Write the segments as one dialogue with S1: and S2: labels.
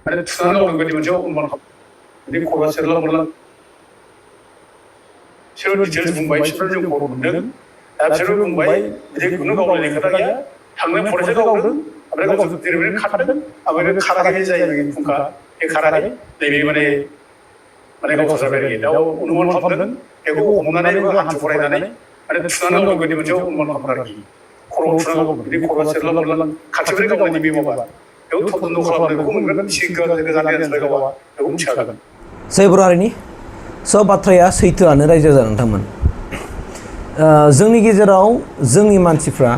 S1: आरो थुनानै गावनो बायदि मोनसे अनुमान बिदि खर'आ सेरलां मोनलां बिसोरो डिटेल्स बुंबाय बिसोरो जों खबर मोनदों दा बिसोरो बुंबाय बिदि खुनु गावलायनाय खोथा गैया थांनाय फरायसा गावदों ओमफ्राय गावसोर जेरैबायदि खारदों ओमफ्राय बे खाराखै जाहैबाय फुंखा बे खाराखै नैबे माने गावथारबाय आरोखि दा अनुमान खालामदों बेखौ हमनानै बेखौ हान्थु फरायनानै आरो थुनानै गावदों बायदि मोनसे अनुमान खालामदों आरोखि खर'आव थुना गावदों बिदि खर'आ सेरलां मोनलां खाथिनिफ्राय गावनायनि बे माबा बेयाव थदन्त खालामदों बेखौ मोनगोन एसे गोजाननि आन्सनिफ्राय गावा बेखौ मिथिखागोन
S2: जय बर' हारिनि सब बाथ्राया सैथोआनो रायजो राजा नोंथांमोन जोंनि गेजेराव जोंनि मानसिफ्रा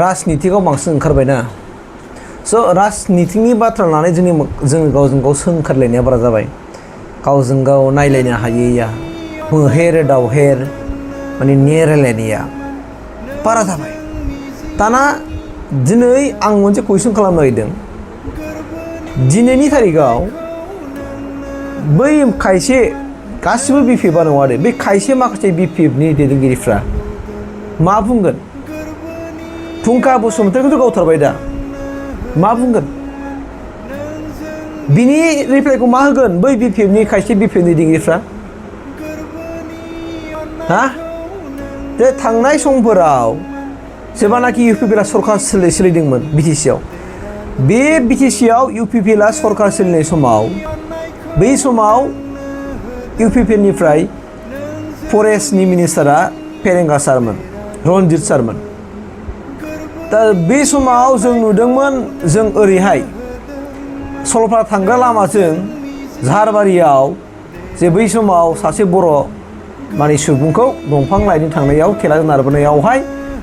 S2: राजनितिकआव बांसिन ओंखारबायना स' राजनितिकनि बाथ्रा लानानै जोङो गावजों गाव सोंखारलायनाया बारा जाबाय गावजों गाव नायलायनो हायैया मोहेर दावहेर माने नेरायलायनाया बारा जाबाय दाना दिनै आं मोनसे कुइसन खालामनो नागिरदों दिनैनि थारिखआव बै खायसे गासिबो BPFआ नङा आरो बे खायसे माखासे BPFनि दैदेनगिरिफ्रा मा बुंगोन फुंखा बसुमतारीखौथ' गावथारबाय दा मा बुंगोन बिनि रिप्लाइखौ मा होगोन बै BPFनि खायसे BPFनि दैदेनगिरिफ्रा हा जे थांनाय समफोराव जेब्लानाखि UPPआ सरकार सोलिदोंमोन BTCआव बे BTCआव UPPआ सरकार सोलिनाय समाव बै समाव UPPनिफ्राय फरेस्टनि मिनिस्टारा फेरेंगा सारमोन रन्जित सारमोन दा बे समाव जों नुदोंमोन जों ओरैहाय सरलपारा थांग्रा लामाजों झारबारियाव जे बै समाव सासे बर' माने सुबुंखौ दंफां लायनो थांनायाव थेला नारबोनायावहाय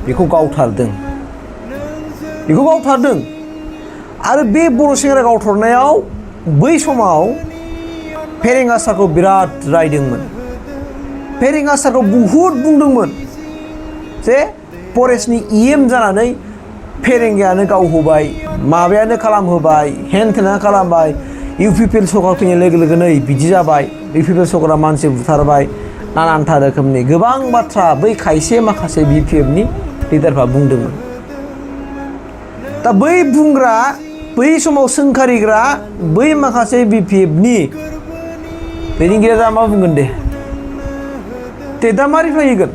S2: बेखौ गावथारदों आरो बे बर' सेंग्रा गावथारनायाव बै समाव फेरेंगा सारखौ बिराद रायदोंमोन फेरेंगा सारखौ बुहुद बुंदोंमोन जे फरेस्टनि EM जानानै फेरेंगायानो गावहोबाय माबायानो खालामहोबाय हेन थेनानो खालामबाय UPPL सरकार फैनाय लोगो लोगोनो बिदि जाबाय UPPL सरकारा मानसि बुथारबाय नानानथा रोखोमनि गोबां बाथ्रा बै खायसे माखासे BPFनि लिडारफ्रा बुंदोंमोन दा बै बुंग्रा बै समाव सोंखारिग्रा बै माखासे BPFनि दैदेनगिरिया दा मा बुंगोन दे दा मा रिप्लाइ होगोन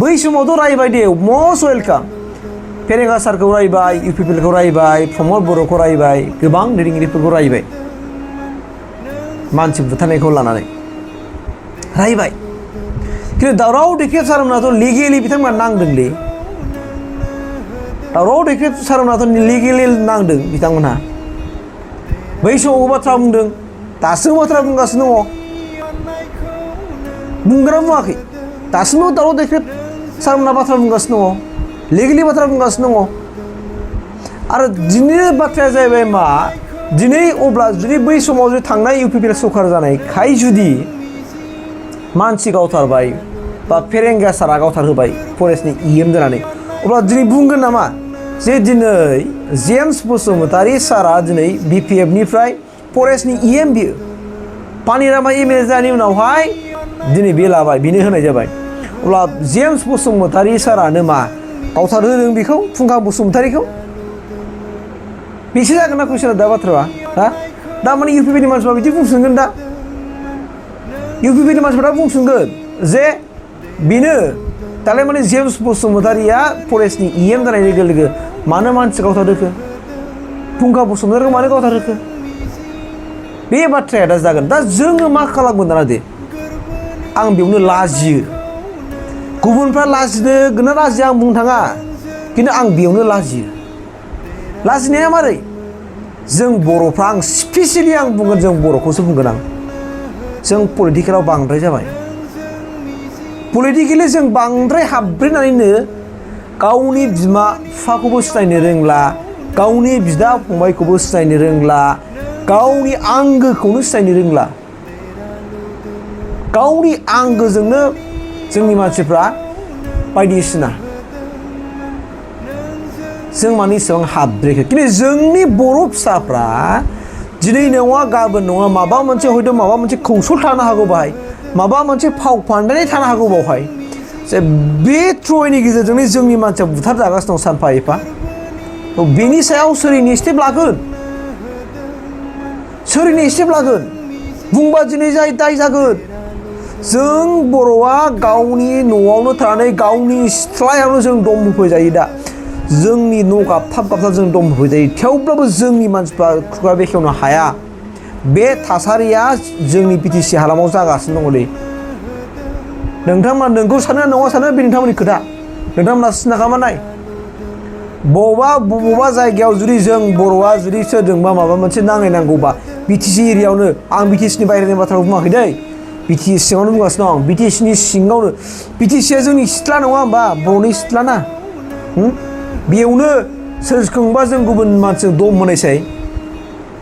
S2: बै समावथ' रायबाय दे मस्ट वेलकाम फेरेंगा सारखौ रायबाय UPPLखौ रायबाय प्रमद बर'खौ रायबाय गोबां दैदेनगिरिफोरखौ रायबाय मानसि बुथारनायखौ लानानै रायबाय खिन्थु दावराव दैखेब सारमोनाथ' लिगेलि बिथांमोना नांदोंलै दावराव दैखेब सारमोनाथ' लिगेलि नांदों बिथांमोनहा बै समाव बाथ्रा बुंदों दासिमबो बाथ्रा बुंगासिनो दङ बुंग्रा बुङाखै दासिमबो दावराव दैखेब सारमोना बाथ्रा बुंगासिनो दङ लिगेलि बाथ्रा बुंगासिनो दङ आरो दिनैनि बाथ्राया जाहैबाय मा दिनै अब्ला जुदि बै समाव जुदि थांनाय UPPL सरकार जानायखाय जुदि मानसि गावथारबाय बा फेरेंगा सारा गावथारहोबाय फरेस्टनि EM जानानै अब्ला दिनै बुंगोन नामा जे दिनै जेम्स बसुमतारी सारा दिनै BPFनिफ्राय फरेस्टनि EM बियो पानिरामा MLA जानायनि उनावहाय दिनै बे लाबाय बेनो होनाय जाबाय अब्ला जेम्स बसुमतारी सारानो मा गावथारहोदों बेखौ फुंखा बसुमतारीखौ बेसो जागोन ना कुइसना दा बाथ्राया हा दा माने UPPनि मानसिफ्रा बिदि बुंफिनगोन दा UPPनि मानसिफ्रा बुंफिनगोन जे बेनो दालाय माने जेम्स बसुमतारीया फरेस्टनि EM जानाय लोगो लोगो मानो मानसि गावथारहोखो फुंखा बसुमतारीखौ मानो गावथारहोखो बे बाथ्राया दा जागोन दा जोङो मा खालामगोन दाना दे आं बेयावनो लाजियो गुबुनफ्रा लाजिनो ना लाजिया आं बुंनो थाङा खिन्थु आं बेयावनो लाजिनाया मारै जों बर'फ्रा आं स्पेसियेलि आं बुंगोन जों बर'खौसो बुंगोन आं जों पलिटिकेलाव बांद्राय जाबाय पलिटिकेलि जों बांद्राय हाबब्रेनानैनो गावनि बिमा बिफाखौबो सिनायनो रोंला गावनि बिदा फंबायखौबो सिनायनो रोंला गावनि आंगोखौनो सिनायनो रोंला गावनि आंगोजोंनो जोंनि मानसिफ्रा बायदिसिना जों माने इसेबां हाबब्रेखो खिन्थु जोंनि बर' फिसाफ्रा दिनै नङा गाबोन नङा माबा मोनसे हयथ' माबा मोनसे कौशल थानो हागौ बाहाय माबा मोनसे फाव फान्दायनाय थानो हागौ बावहाय जे बे थ्रयनि गेजेरजोंनो जोंनि मानसिया बुथार जागासिनो दं सानफा एफा बेनि सायाव सोर इनिसिएटिभ लागोन सोरनि स्टेप लागोन बुंबा दिनै जाय दाय जागोन जों बर'आ गावनि न'आवनो थानानै गावनि सिथ्लायावनो जों दम होफैजायो दा जोंनि न' गाबथाब गाबथाब जों दम होफैजायो थेवब्लाबो जोंनि मानसिफ्रा खुगा बेखेवनो हाया बे थासारिया जोंनि BTC हालामाव जागासिनो दङलै नोंथांमोना नोंखौ सानो नङा सानो बे नोंथांमोननि खोथा नोंथांमोना सिन्था खालामना नाय बबेबा जायगायाव जुदि जों बर'आ जुदि सोरजोंबा माबा मोनसे नांलायनांगौबा BTC एरियायावनो आं BTCनि बाहेरनि बाथ्राखौ बुङाखै दै BTC सिङावनो बुंगासिनो दं BTCनि सिङावनो BTCआ जोंनि सिथ्ला नङा होमबा बर'नि सिथ्ला ना बेयावनो सोरखौबा जों गुबुन मानसिजों दम होनायसै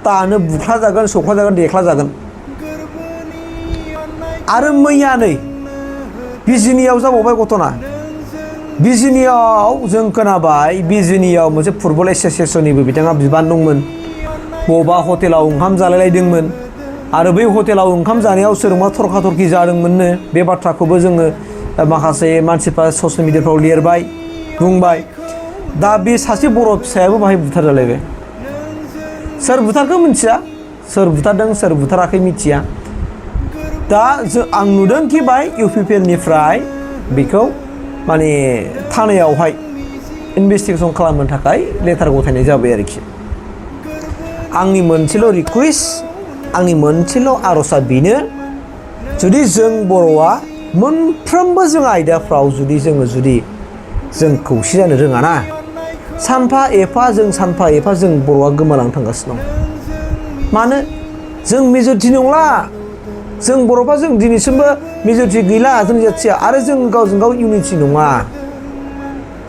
S2: दानो बुख्ला जागोन सौख्ला जागोन देख्ला जागोन आरो मैया नै बिजिनियाव जाबावबाय घटना बिजिनियाव जों खोनाबाय बिजिनियाव मोनसे फुटबल एस'सियेसननिबो बिथाङा बिबान दंमोन बबेबा हटेलाव ओंखाम जालायलायदोंमोन आरो बै हटेलाव ओंखाम जानायाव सोरजोंबा थरखा-थरखि जादोंमोननो बे बाथ्राखौबो जोङो माखासे मानसिफ्रा ससियेल मिडियाफ्राव लिरबाय बुंबाय दा बे सासे बर' फिसायाबो बाहाय बुथार जालायबाय सोर बुथारखो मिथिया सोर बुथारदों सोर बुथाराखै मिथिया दा आं नुदोंखि बाय UPPLनिफ्राय बेखौ माने थानायावहाय इनभेस्टिगेसन खालामनो थाखाय लेटार गथायनाय जाबाय आरोखि आंनि मोनसेल' रिकुवेस्ट आंनि मोनसेल' आर'जआ बेनो जुदि जों बर'आ मोनफ्रोमबो जों आयदाफ्राव जुदि जों खौसे जानो रोङा ना सानफा एफा जों बर'आ गोमालांनो थांगासिनो दं मानो जों मेजरिटि नंला जों बर'फ्रा जों दिनैसिमबो मेजरिटि गैला जोंनि जाथिया आरो जों गावजों गाव इउनिटि नङा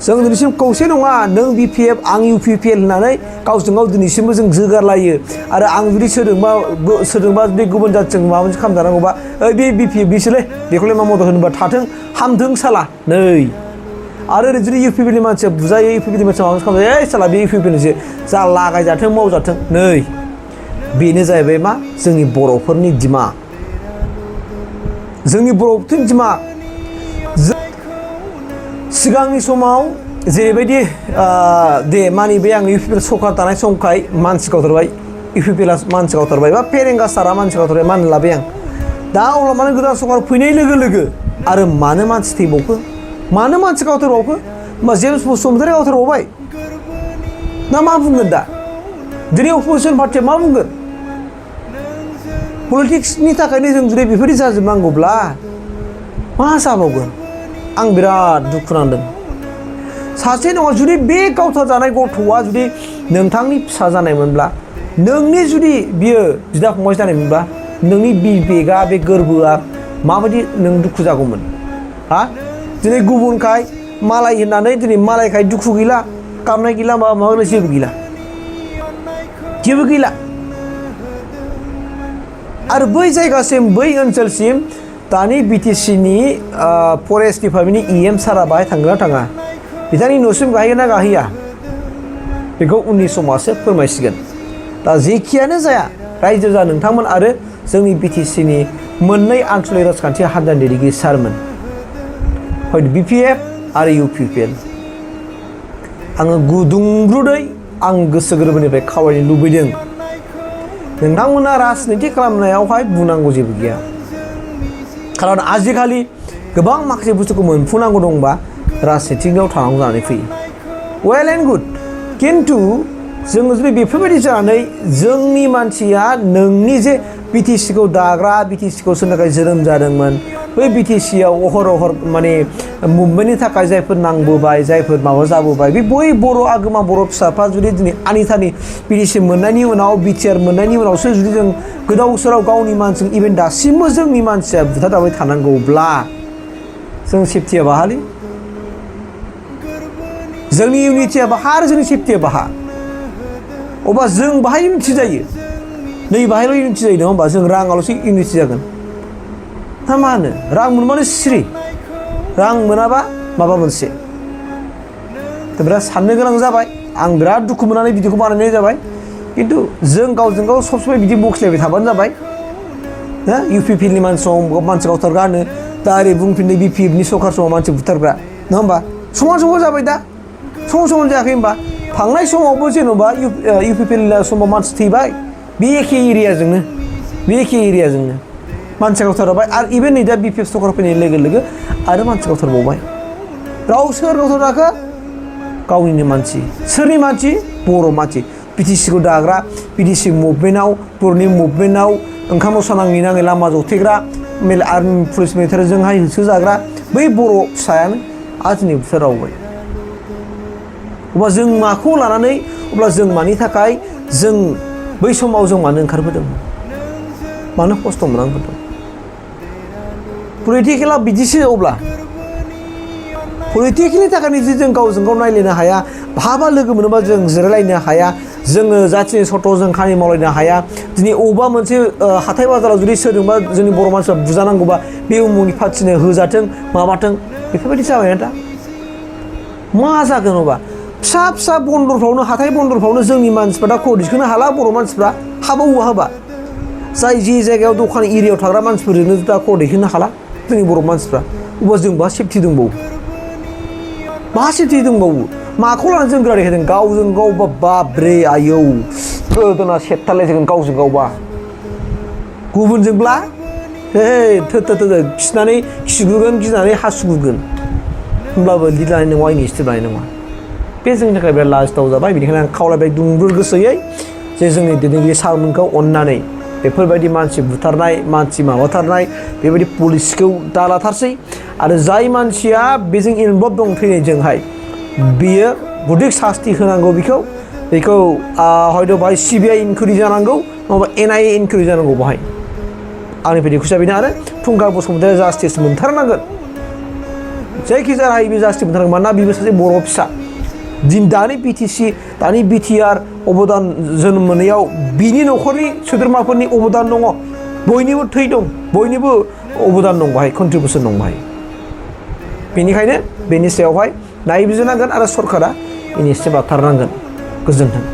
S2: जों दिनैसिम खौसे नङा नों BPF आं UPPL होननानै गावजों गाव दिनैसिमबो जों जोगारलायो आरो आं जुदि सोरजोंबा जुदि गुबुन जाथिजों माबा मोनसे खालामजानांगौबा ओइ बे BPF बिसोरलै बेखौलाय मा मदद होनोबा थाथों हामथों साला नै आरो ओरै जुदि UPPLनि मानसिया बुजायो UPPLनि मानसिया माबा मोनसे खालामजायो ओइ साला बे UPPLनिसो जा लागायजाथों मावजाथों नै बेनो जाहैबाय मा जोंनि बर'फोरनि दिमाग जोंनि बर'फोरनि दिमाग सिगांनि समाव जेरैबायदि दे मानिबाय आं UPPL सरकार दानाय समखाय मानसि गावथारबाय UPPLआ मानसि गावथारबाय बा फेरेंगा सारा मानसि गावथारबाय मानो लाबाय आं दा अब्ला मानो गोदान सरकार फैनाय लोगो लोगो आरो मानो मानसि थैबावखो मानो मानसि गावथारबावखो होमबा जेम्स बसुमतारी गावथारबावबाय ना मा बुंगोन दा दिनै अपोजिसन पार्टिया मा बुंगोन पलिटिक्सनि थाखायनो जों जुदि बेफोरदि जाजोबनांगौब्ला मा जाबावगोन आं बिराद दुखु नांदों सासे नङा जुदि बे गावथार जानाय गथ'आ जुदि नोंथांनि फिसा जानायमोनब्ला नोंनि जुदि बियो बिदा फंबाय जानायमोनब्ला नोंनि बिबेगा बे गोरबोआ माबायदि नों दुखु जागौमोन हा दिनै गुबुनखाय मालाय होननानै दिनै मालायखाय दुखु गैला गाबनाय गैला माबा जेबो गैला आरो बै जायगासिम बै ओनसोलसिम दानि BTCनि फरेस्ट डिपार्टमेन्टनि EM सारा बाहाय थांगोन ना थाङा बिथांनि न'सिम गाहैगोन ना गाहैया बेखौ उननि समासो फोरमायसिगोन दा जेखियानो जाया रायजो जा नोंथांमोन आरो जोंनि BTCनि मोननै आनसलिक राजखान्थि हान्जानि दैदेनगिरि सारमोन हयथ' BPF आरो UPPL आङो गुदुंब्रुदै आं गोसो गोरबोनिफ्राय खावलायनो लुबैदों नोंथांमोना राजनिति खालामनायावहाय बुंनांगौ जेबो गैया खारन आजिखालि गोबां माखासे बुस्थुखौ मोनफुंनांगौ दंबा राजनितियाव थानांगौ जानानै फैयो वेल एन्ड गुड खिन्थु जोङो जुदि बेफोरबायदि जानानै जोंनि मानसिया नोंनि जे BTCखौ दाग्रा BTCखौ सोरनि थाखाय जोनोम जादोंमोन बै BTCआव अहर माने मुभमेन्टनि थाखाय जायफोर नांबोबाय जायफोर माबा जाबोबाय बे बै बर' आगोमा बर' फिसाफ्रा जुदि दिनै आनिथानि BTC मोननायनि उनाव BTR मोननायनि उनावसो जुदि जों गोदाव सोराव गावनि मानसिजों इभेन दासिमबो जोंनि मानसिया बुथारजाबाय थानांगौब्ला जों सेफटिया बाहालै जोंनि इउनिटिया बाहा आरो जोंनि सेफटिया बाहा अब्ला जों बाहाय इउनिटि जायो नै बाहायल' इउनिटि जायो नङा होमबा जों राङाल'सो इउनिटि जागोन दा मा होनो रां मोनबानो सिरि रां मोनाबा माबा मोनसे दा बिराद साननो गोनां जाबाय आं बिराद दुखु मोननानै बिदिखौ बानायनाय जाबाय खिन्थु जों गावजों गाव सब समाय बिदि बखिलायबाय थाबानो जाबाय ना UPPLनि मानसि गावथारग्रा होनो दा ओरै बुंफिनदों BPFनि सरकार समाव मानसि बुथारग्रा नङा होमबा समान जाबाय दा समान जायाखै होमबा थांनाय समावबो जेन'बा UPPL समाव मानसि थैबाय बे एखे एरियाजोंनो मानसि गावथारबाय आरो इभेन नै दा BPF सरकार फैनाय लोगो लोगो आरो मानसि गावथारबावबाय सोर गावथाराखै गावनिनो मानसि सोरनि मानसि बर' मानसि BTC खौ दाग्रा BTC मुभमेन्टआव बर'नि मुभमेन्टआव ओंखाम रसा नाङै नाङै लामा जथेग्रा आर्मि पुलिस मिलिटारिजोंहाय होसोजाग्रा बै बर' फिसायानो आरो दिनै बुथारबावबाय अब्ला जों माखौ लानानै अब्ला जों मानि थाखाय जों बै समाव जों मानो ओंखारबोदों मानो खस्थ' मोननांबोदों पलिटिकेला बिदिसो अब्ला पलिटिकेलनि थाखायनो जे जों गावजों गाव नायलायनो हाया बहाबा लोगो मोनोबा जों जिरायलायनो हाया जोङो जाथिनि सर्तआव जों खामानि मावलायनो हाया दिनै अबेबा मोनसे हाथाय बाजाराव जुदि सोरजोंबा जोंनि बर' मानसिफ्रा बुजानांगौबा बे उमुगनि पार्टिनो होजाथों माबाथों बेफोरबायदि जाबायना दा मा जागोन अब्ला फिसा फिसा बन्दरफ्रावनो हाथाय बन्दरफ्रावनो जोंनि मानसिफ्रा दा खर' दिखोनो हाला बर' मानसिफ्रा हाबा जाय जे जायगायाव दखान एरियायाव थाग्रा मानसिफोरजोंनो दा खर' दिखोनो हाला जोंनि बर' मानसिफ्रा अब्ला जों बहा सेफटि दंबावो माखौ लानानै जों बिराद देखायदों गावजों गावबा बाब्रे आयौ गोदोना सेरथारलायजोगोन गावजों गावबा गुबुनजोंब्ला हे खिनानै खिगुगोन गिनानै हासुगुगोन होमब्लाबो लिड लानाय नङा आंनि स्टेप लानाय नङा बे जोंनि थाखाय बिराद लाजिथाव जाबाय बेनिखायनो आं खावलायबाय दुंब्रुद गोसोयै जे जोंनि दैदेनगिरि सारमोनखौ अननानै बेफोरबायदि मानसि बुथारनाय मानसि माबाथारनाय बेबायदि पलिसिखौ दालाथारसै आरो जाय मानसिया बेजों इनभल्भ दं थैनायजोंहाय बियो गुदिक सास्ति होनांगौ बेखौ हयथ' बाहाय CBI इनकुवारि जानांगौ नङाबा NIA इनकुवारि जानांगौ बाहाय आंनिफ्राय रिकुवेस्टआ बेनो आरो फुंखा बसुमतारिया जास्टिस मोनथारनांगोन जायखिजाया राहायै बे जास्टिस मोनथारनांगोन मानोना बिबो सासे बर' फिसा दानि BTC दानि BTR अबदान जोनोम मोननायाव बिनि न'खरनि सोद्रोमाफोरनि अबदान दङ बयनिबो थै दं बयनिबो अबदान दं बाहाय कन्ट्रिबिउसन दं बाहाय बेनिखायनो बेनि सायावहाय नायबिजिरनांगोन आरो सरकारा इनिसियेटिभ लाथारनांगोन गोजोन्थों